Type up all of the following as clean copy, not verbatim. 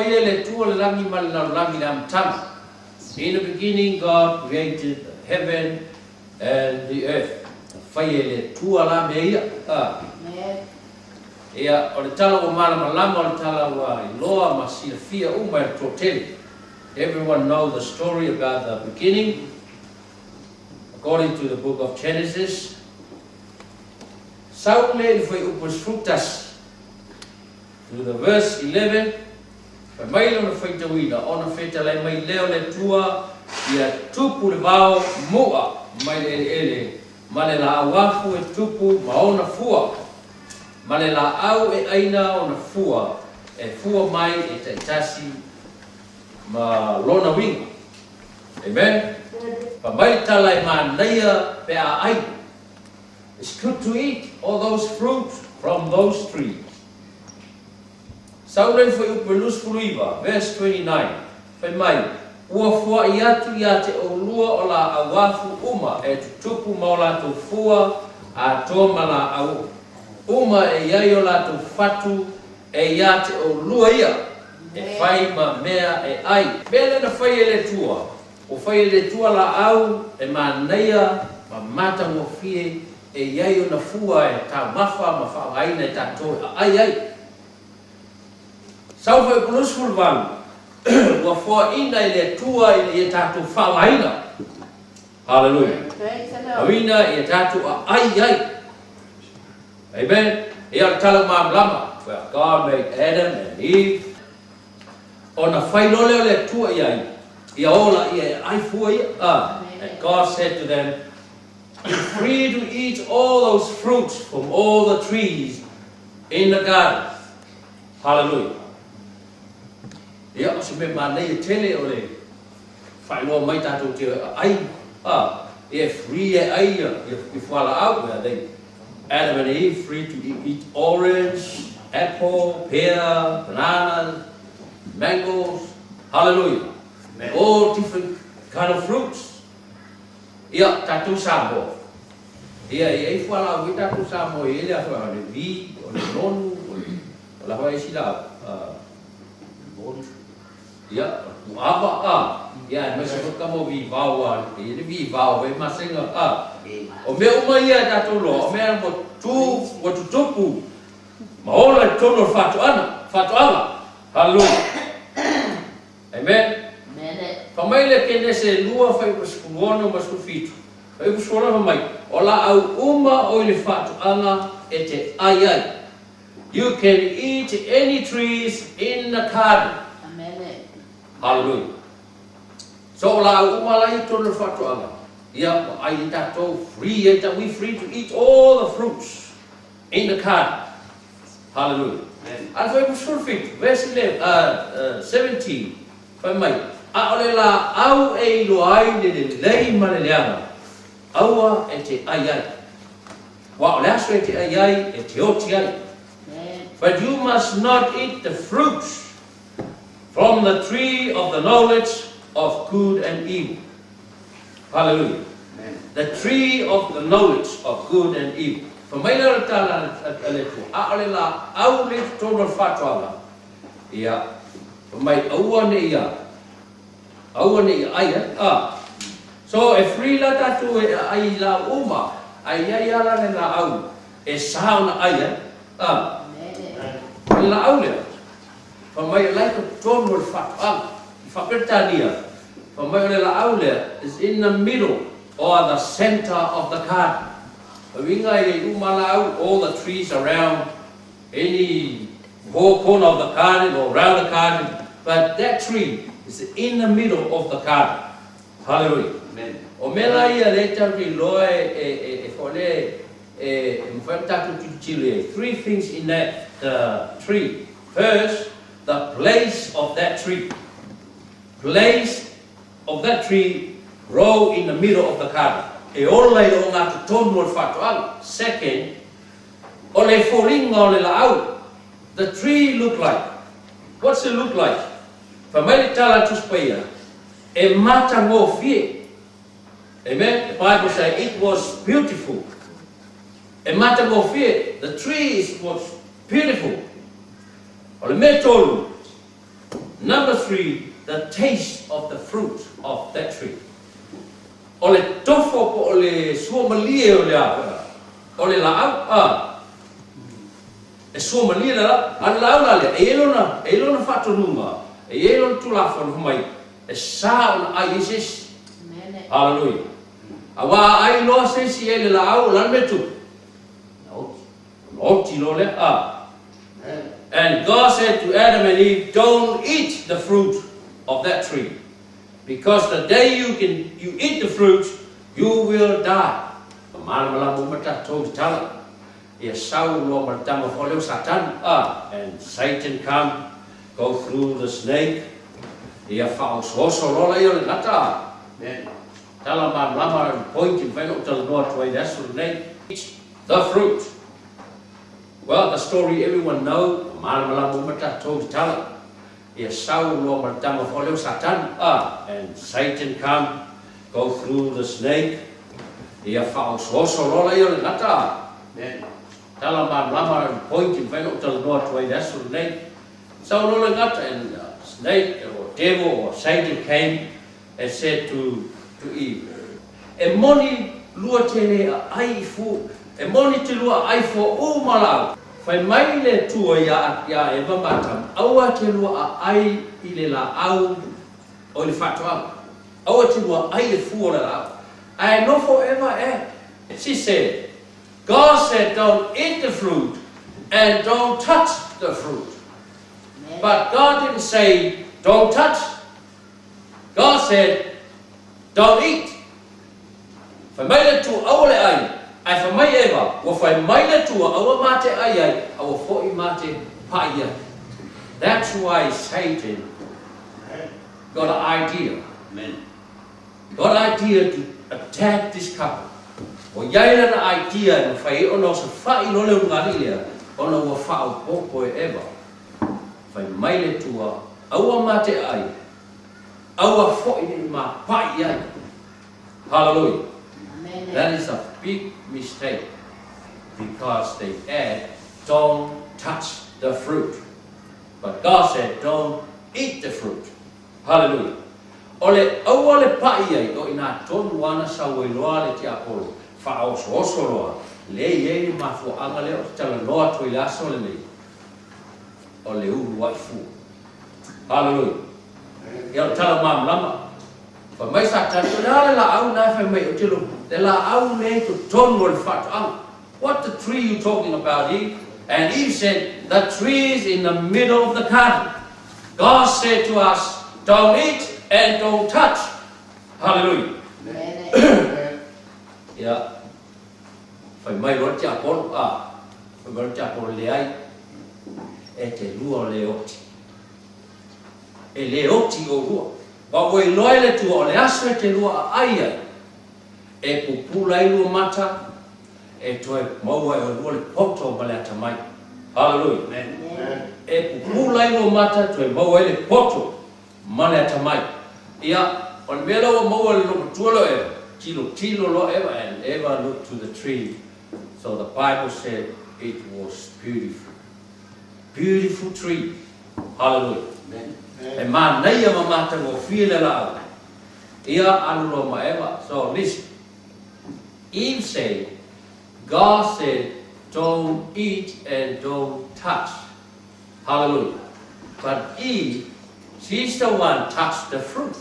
Faia e le Atua le lagi ma le lalolagi i le amataga. In the beginning God created the heaven and the earth. Na faia e le Atua la mea ia. A. Ia, o le tala ua malamalama, o le tala ua iloa ma silafia uma e le toatele. Everyone know the story about the beginning according to the book of Genesis. Sau lea i le fuaiupu e 11. To the verse 11, fai mai lona faitauina, ona fetalai mai lea o le Atua ia tupu le vao mu'a mai le eleele, ma le laau afu e tupu ma ona fua, ma le laau e aina ona fua, e fua mai e taitasi ma lona uiga. Amen. Fai mai le tala e manaia pe a ai. It's good to eat all those fruits from those trees. Sau lea i le fuaiupu e 29, verse 29, fai mai, Ua foai atu ia te oulua o laau afu uma e tutupu ma o latou fua atoa ma laau uma e i ai o latou fatu e ia te oulua ia, e fai ma mea e ai. Mea lea na fai e le Atua, ua fai e le Atua laau e manaia ma matagofie e i ai ona fua e taumafa ma faaaogaina e tatou e aai ai. Sau foi ko 28, ua foaina e le Atua ina ia tatou faaaogaina. Haleluia. Auina ia tatou aai ai. Amen. Ia o le tala malamalama. Well, God made Adam and Eve. Ona fai loa lea o le Atua i ai, ia ola ia e ai fua ia. And God said to them, Be free to eat all those fruits from all the trees in the garden. Hallelujah. Ia, o se mea manaia tele o le faailoa mai tatou te ai, ia e free e ai ia, ia fualaau, where they, Adam and Eve free to eat orange, apple, pear, bananas, mangoes, hallelujah. Amen. All different kind of fruits. Ia, tatou Samoa, ia, e i ai fualaau foi tatou Samoa e i ai le aso o le vi, o le nonu, o le, o le a foi isi laau, ia, o le puava, a, ia, aemaise foi kama o vivao, aua e i ai le vivao foi masega, a. O mea uma ia e tatou iloa, o mea ua tu, ua tutupu ma ola i totonu o le faatoana, faatoaga. Haleluia. Amen. Fai mai le Kenese 2 fuaiupu 16 ma 17. Fuaiupu 16 fai mai, O laau uma o i le faatoaga e te ai ai. You can eat any trees in the garden. Hallelujah. So o laau uma la i totonu o le faatoaga, ia ua ai ai tatou, free ai tatou, we free to eat all the fruits in the garden. Hallelujah. A le fuaiupu 17, verse 11, 17, fai mai, A o le laau e iloa ai le lelei ma le leaga, aua e te ai ai. Aua o le aso e te ai ai, e te oti ai. But you must not eat the fruits from the tree of the knowledge of good and evil. Hallelujah. The tree of the knowledge of good and evil. Fai mai lea o le tala a le Atua, a o le laau lea i totonu o le faatoaga, ia, fai mai, aua ne i a, aua ne i ai ai, a. So, e free la tatou e aai i laau uma, ae i ai lava la le laau e sa ona ai ai, a. O le laau lea, fai mai o la e i totonu o le faatoaga. I Faa-Peretania, fai mai o le laau lea is in the middle or the center of the garden. O uiga e i ai uma laau, all the trees around any four corner of the garden or around the garden, but that tree is in the middle of the garden. Hallelujah. Amen. O mea la ia lea e tatou te iloa e foi lea e mafai ona tatou tilotilo i ai. Three things in that tree. First, the place of that tree. Place of that tree grow in the middle of the garden. E ola i le ogatotonu o le faatoaga. Second, o le foliga o le laau. The tree look like. What's it look like? Fai mai le tala a le Tusi Paia, e matagofie. Amen. The Bible say it was beautiful. E matagofie. The tree is was beautiful. O le mea tolu, Number 3, the taste of the fruit of that tree. O le tofo po o le suamalie o le a o le laau a e suamalie le laau a le laau la lea e i ai lona faatonuga e i ai lona tulafono mai e sa ona ai ai se isi. Hallelujah. Auā a ai loa se isi i ai le laau o le a le mea e tupu? Ona oti loa lea a. And God said to Adam and Eve, don't eat the fruit of that tree, because the day you can you eat the fruit, you will die. Malamalama uma tatou i te tala. Ia sau loa ma le tama foi lea o Satani, a. And Satan come, go through the snake, ia faaosooso loa laia o le gata, a. Tala malamalama le point e mafai ona ou talanoa atu ai i le aso lenei. Eat the fruit. Well, the story everyone know, malamalama uma tatou i te tala. Ia sau loa ma le tama foi lea o Satani, a. And Satan come, go through the snake, ia faaosooso loa laia o le gata, a. Tala malamalama le point e mafai ona ou talanoa atu ai i le aso lenei. Sau loa le gata, and the snake or devil or Satan came and said to to Eve, E moni lua te le aai i fu, e moni te lua aai fua uma laau. Fai mai le Atua ia ia Eva ma Atamu, Aua te lua aai i le laau o i le faatoaga. Aua te lua ai le fua o le laau. Ae nofo Eva e. She said, God said don't eat the fruit and don't touch the fruit. But God didn't say don't touch. God said don't eat. Fai mai le Atua aua le ai, ae fai mai Eva, ua fai mai le Atua aua ma te ai ai, aua foi ma te pai ai. That's why Satan got an idea. Got an idea to attack this couple. Ua iai lana idea e mafai ai ona osofai loa le ulugalii lea ona ua faaopoopo e Eva. Fai mai le Atua, aua ma te ai, aua foi nei ma pai i ai. Hallelujah. That is a big mistake because they add don't touch the fruit. But God said don't eat the fruit. Hallelujah. O le aua le paʻi ai o inā tonu ana sau ai loa le tiapolo, faaosooso loa, lea e i ai le mafuaaga lea o te talanoa atu ai i le aso lenei, o le uluai fua. Hallelujah. Ia o le tala malamalama. Fai mai Satani, o le a le laau lena e fai mai ou te logo? Le laau lea i totonu o le faatoaga. What the tree you talking about, Eve? And Eve said, the tree is in the middle of the garden. God said to us, don't eat and don't touch. Hallelujah. Ia, fai mai loa le tiapolo, a, fai mai loa le tiapolo, leai, e te lua le oti. E le oti oulua. Aua ua iloa e le Atua o le aso e te lua aai ai, e pupula ai lua mata, e toe maua e oulua le poto ma le atamai. Hallelujah. E pupula ai lua mata, toe maua ai le poto ma le atamai. Ia, o le mea la ua maua e le loomatua lea o Eva, tilotilo loa Eva, and Eva looked to the tree, so the Bible said it was beautiful. Beautiful tree. Hallelujah. E manaia ma matagofie le laau. Ia, alu loa ma Eva. So, listen. Eve said, God said, don't eat and don't touch. Hallelujah. But Eve, she's the one touched the fruit.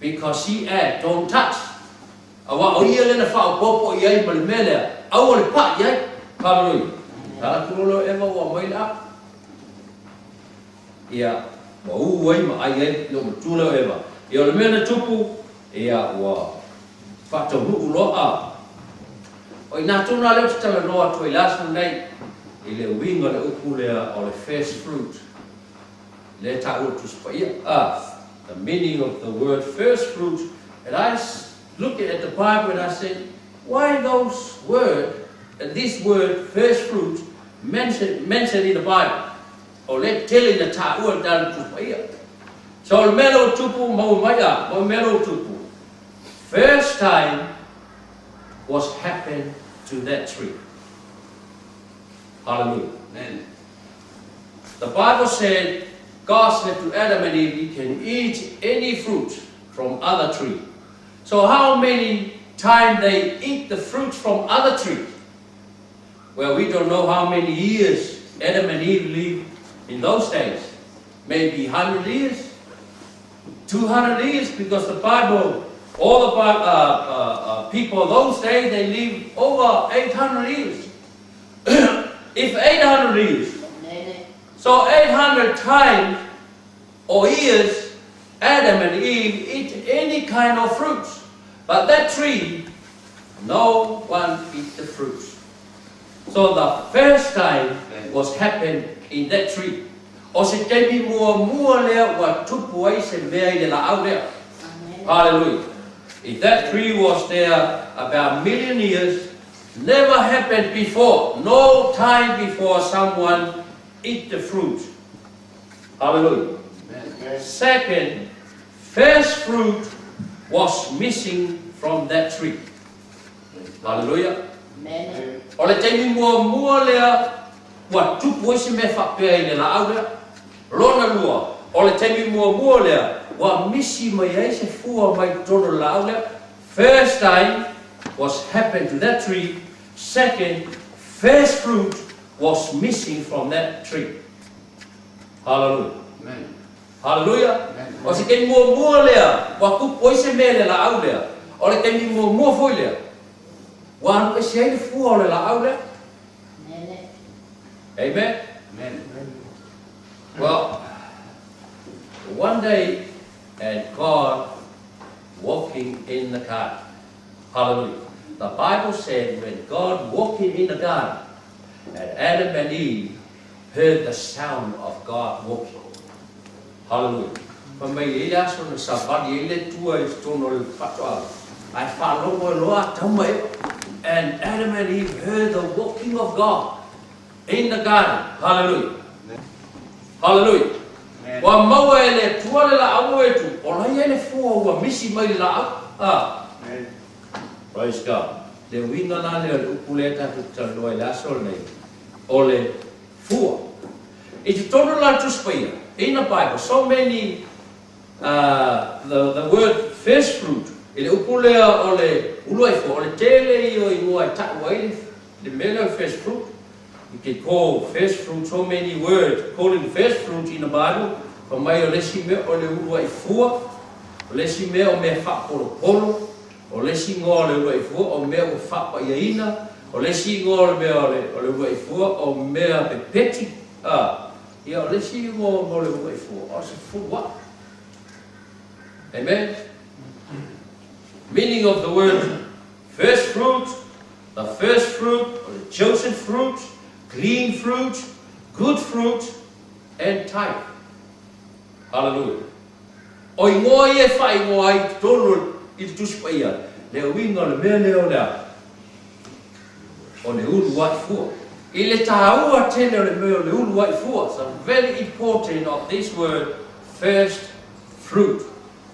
Because she add, don't touch. Aua o ia lea na faaopoopo i ai ma le mea lea, aua le paʻi ai. Hallelujah. Tala atu loa lea o Eva ua aumai le apu. Ia, ua ū ai ma ʻai ai le loomatua lea o Eva. Ia, o le mea na tupu, ia, ua faataunuu loa a. O i inā tonu lava lea ou te talanoa atu ai i le aso lenei, i le uiga o le upu lea o le first fruit, lea e taua i le Tusi Paia, a, the meaning of the word first fruit, and I look at the Bible and I said, why those word, and this word first fruit, mentioned, mentioned in the Bible? O lea e tele ina taua i le Tusi Paia. So o le mea lea ua tupu, maua mai a, maua mea lea ua tupu. First time was happened to that tree. Hallelujah. Amen. The Bible said, God said to Adam and Eve, you can eat any fruit from other tree. So how many times they eat the fruit from other tree? Well, we don't know how many years Adam and Eve lived in those days. Maybe 100 years, 200 years, because the Bible, all the people those days, they lived over 800 years. If 800 years, so 800 times or years, Adam and Eve eat any kind of fruits. But that tree, no one eat the fruits. So the first time was happened in that tree. O se taimi muamua lea ua tupu ai se mea i le laau lea. Hallelujah. If that tree was there about a million years, never happened before. No time before someone eat the fruit. Hallelujah. Amen. Second, first fruit was missing from that tree. Hallelujah. Amen. O le taimi muamua lea ua tupu ai se mea faapea i le laau lea. Lona lua, o le taimi muamua lea ua misi mai ai se fua mai totonu o le laau lea. First time was happened to that tree. Second, first fruit was missing from that tree. Hallelujah. Amen. Hallelujah. O se taimi muamua lea ua tupu ai se mea i le laau lea. O le taimi muamua foi lea ua alu ese ai le fua o le laau lea. Amen. Amen. Well, one day, and God walking in the garden. Hallelujah. The Bible said when God walking in the garden, and Adam and Eve heard the sound of God walking. Hallelujah. Fa mai e le aso na savali e le tua i totonu o le faatoaga. Ae faalogo e loa Atamu ma Eva. And Adam and Eve heard the walking of God in the garden. Hallelujah. Hallelujah. Ua maua e le Atua le laau o Etu, o la i ai le fua ua misi mai le laau. Ah. Praise God. Le uiga la lea o le upu lea tatou te talanoa ai i le aso lenei, o le fua. I totonu la o le Tusi Paia, in the Bible, so many uh, the, the word first fruit, i le upu lea o le uluai fua, o le tele ia o igoa e ta'u ai le mea lea o le first fruit. You can call first fruit so many words calling first fruit in the Bible, fai mai o le isi mea o le uluai fua, o le isi mea o mea faapolopolo, o le isi igoa o le uluai fua o mea ua faapaiaina, o le isi igoa o le mea o le, o le uluai fua o mea pepeti, a, ia o le isi igoa mo le uluai fua o se fua. Amen. Meaning of the word first fruit, the first fruit, or the chosen fruit, clean fruit, good fruit, and tithe. Hallelujah. O igoa ia e faaigoa ai i totonu i le Tusi Paia, le uiga o le mea lea o le a? O le uluai fua. I le tāua tele o le mea o le uluai fua, it's a very important of this word, first fruit.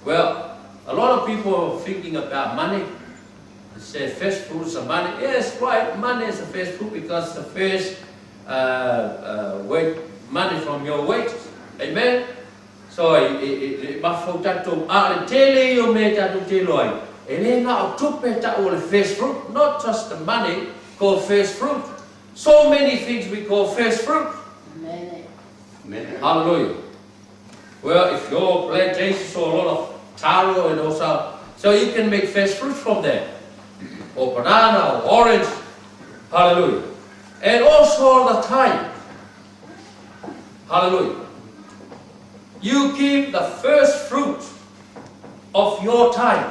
Well, a lot of people are thinking about money. They say first fruits are money. Yes, right, money is the first fruit because the first weight, money from your wages. Amen? So, e mafau tatou, a o le tele ia o mea tatou te iloa ai, e le na o tupe ta'u o le first fruit, not just the money called first fruit. So many things we call first fruit. Amen. Amen. Hallelujah. Well, if your plantation saw a lot of taro and also, so you can make first fruit from there, or banana or orange. Hallelujah. And also the time. Hallelujah. You give the first fruit of your time.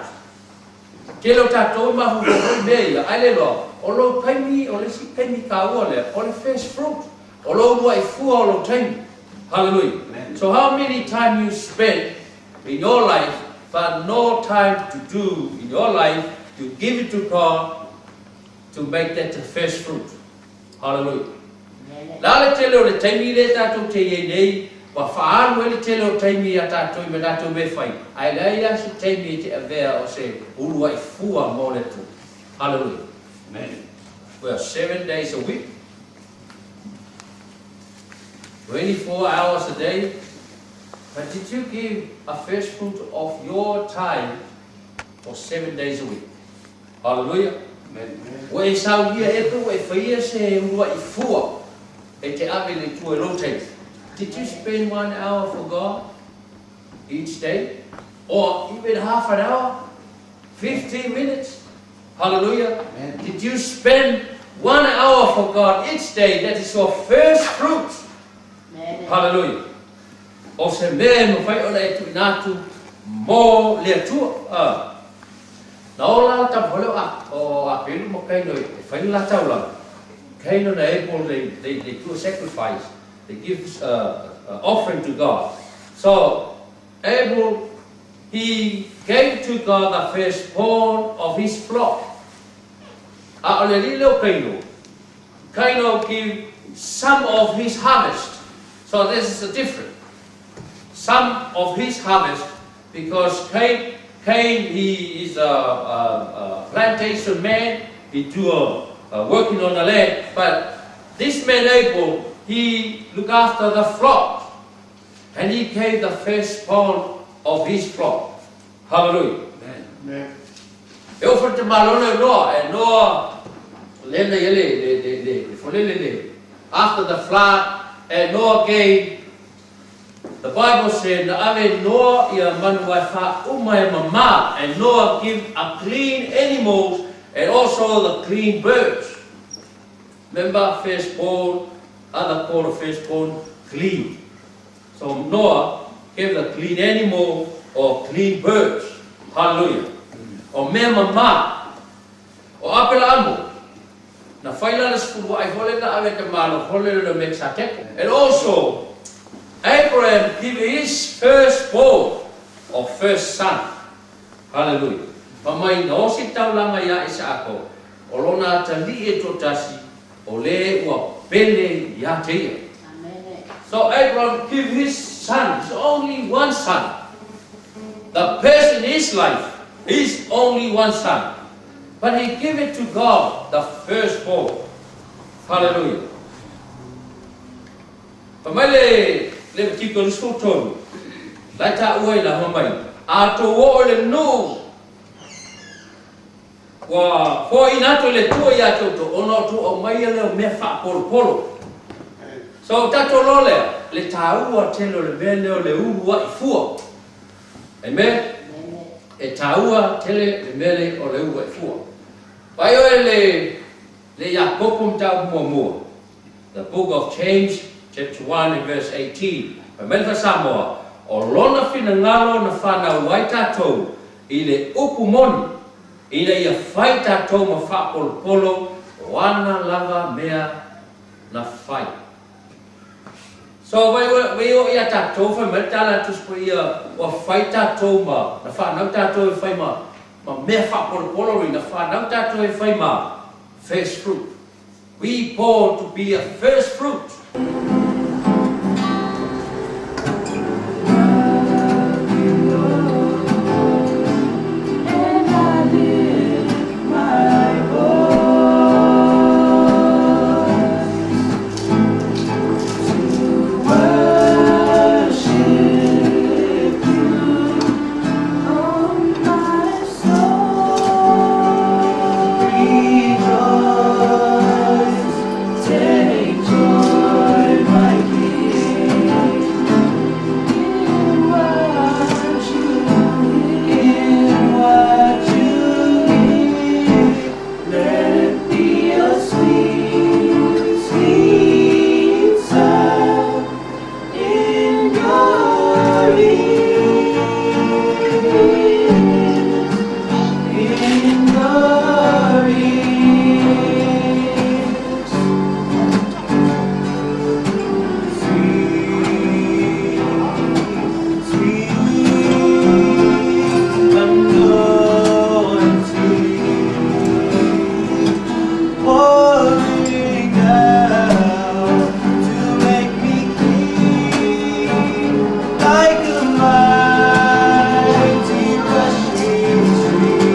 Tele o tatou e mafaufau i mea ia, ae le iloa, o lou taimi, o le isi taimi taua lea, o le first fruit, o lou uluai fua o lou taimi. Hallelujah. Amen. So how many time you spend in your life, but no time to do in your life, you give it to God to make that the first fruit. Hallelujah. Le a le tele o le taimi lea tatou te i ai nei, ua faaalu ai le tele o taimi i a tatou i ma tatou mea fai, ae leai la se taimi e te avea o se uluai fua mo le Atua. Hallelujah. Amen. We are 7 days a week, 24 hours a day. But did you give a first fruit of your time for 7 days a week? Hallelujah. Ua e saunia e pe ua e faia se uluai fua e te ave i le Atua i lou taimi. Did you spend one hour for God each day? Or even half an hour? 15 minutes? Hallelujah. Amen. Did you spend one hour for God each day? That is your first fruit. Amen. Hallelujah. O se mea e mafai ona e tuuina atu mo le Atua. Ah. Na ola la tama o a o Apelu ma Kaino e fai le la taulaga. Cain and Abel, they do a sacrifice. They give offering to God. So Abel, he gave to God the firstborn of his flock. A o le alii lea o Kaino. Kaino give some of his harvest. So this is a difference. Some of his harvest, because Cain, he is a plantation man. He do a working on the land. But this man Abel, he look after the flock. And he gave the firstborn of his flock. Hallelujah. Amen. E o fate malona Noa, e Noa lena ia le le le le le folele le. After the flood, and Noah gave, the Bible said, na ave Noa ia manu ai fa uma e mama, and Noah give a clean animals and also the clean birds. Remember, firstborn, other call of firstborn, clean. So Noah gave the clean animal or clean birds. Hallelujah. O mea mama, o Apelaamu, na fai la le sefulu a'i fole na ave te malo fole le Melkiseteko. And also, Abraham give his firstborn or first son. Hallelujah. Ma mai na osi taulaga ia Isaako, o lona atalii e toatasi, o le ua pele ia te ia. Amen. So Abraham give his son, his only one son. The best in his life, his only one son. But he gave it to God, the firstborn. Hallelujah. Pa mai le Levitiko 23, lai ta ua i la hoa mai. A tō o le nuu, ua foaiina atu e le Atua ia te outou, ona o outou aumaia lea o mea faapolopolo. So tatou loa lea, le taua tele o le mea lea o le uluai fua. Amen. Amen. E taua tele le mea lea o le uluai fua. Vai oe le Iakopo mataupu muamua. The book of James, chapter 1 and verse 18. Fai mai le faa-Samoa, o lona finagalo na fanau ai tatou i le upu moni, ina ia fai tatou ma faapolopolo o ana lava mea na fai. So vai vai o ia tatou fai mai le tala a Tusi Paia ua fai tatou ma na fanau tatou e fai ma mea faapolopolo ri na fanau tatou e fai ma first fruit. We born to be a first fruit. And I lift my voice to worship you, oh my soul. Rejoice, take joy, my King, in what you in what you hear. Let it be a sweet, sweet sound in your ears, in your ears. Sweet, sweet anointing, pouring down to make me clean, like a mighty rushing stream.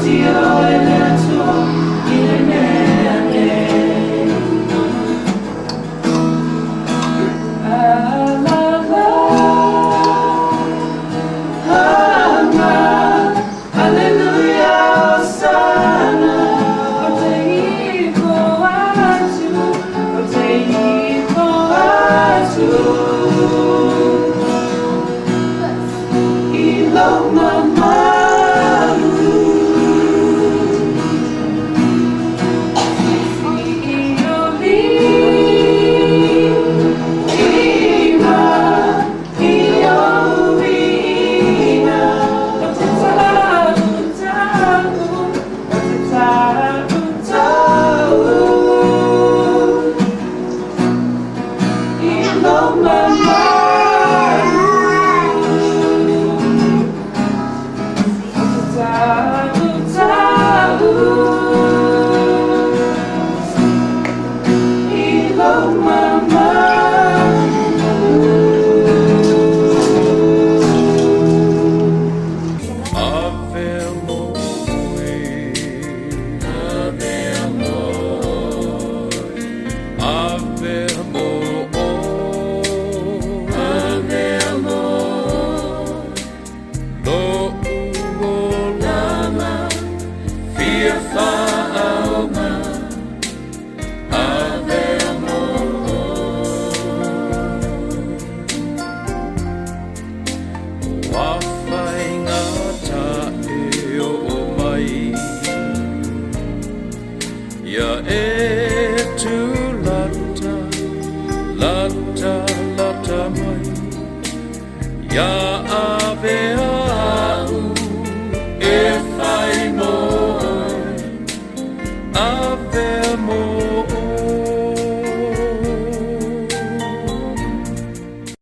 te oe le Atua i le mea nei. Hallelujah, Hosanna. O te ifo atu, o te ifo atu. I lo mamalu. Ia e tu lata, lata, lata mai. Ia